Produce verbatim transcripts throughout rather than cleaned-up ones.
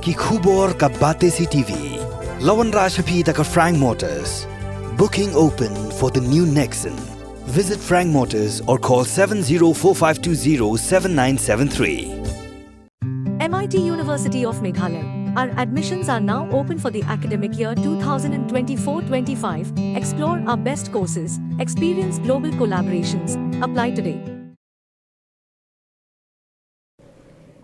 Ki khubor ka Batesi TV. La wanrah sha phi da ka Frank Motors. Booking open for the new Nexon. Visit Frank Motors or call seven zero four five two zero seven nine seven three. M I T University of Meghalaya. Our admissions are now open for the academic year twenty twenty-four twenty-five. Explore our best courses, experience global collaborations. Apply today.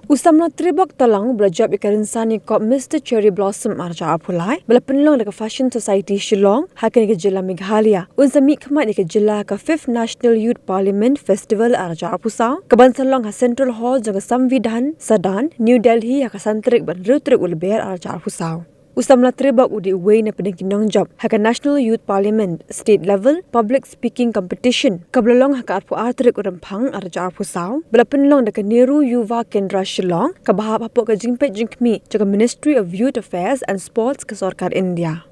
U samla Tribok Talong ba la jop ïa ka rynsan ïakop Mister Cherry Blossom arhajar arphew lai ba la pynlong da ka Fashion Society Shillong ha kane ka jylla Meghalaya, un sa mihkhmat ïa ka jylla ha ka fifth National Youth Parliament Festival arhajar arphew saw, kaban sa long ha Central Hall jong ka Samvidhan Sadan, New Delhi, ha ka san tarik bad hynriew tarik u Lber arhajar arphew saw. U samla Tribok u dei uwei na pdeng ki nongjop ha ka National Youth Parliament State Level Public Speaking Competition kaba la long ha ka arphew ar tarik u Rymphang arhajar arphew saw, ba la pynlong da ka Nehru Yuva Kendra Shillong, kaba hap hapoh ka jingpeit jingkhmih jong ka Ministry of Youth Affairs and Sports ka Sorkar India.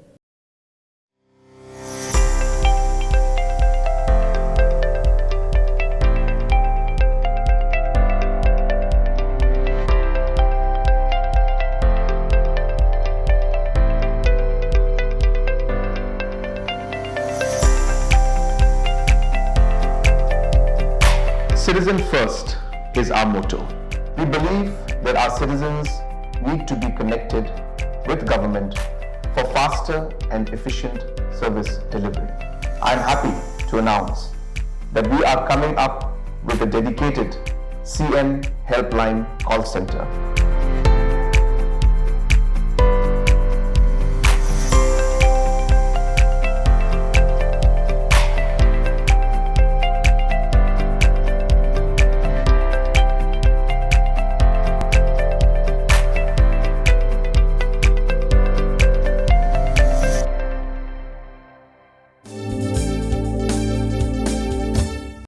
Citizen first is our motto. We believe that our citizens need to be connected with government for faster and efficient service delivery. I am happy to announce that we are coming up with a dedicated C M Helpline call center.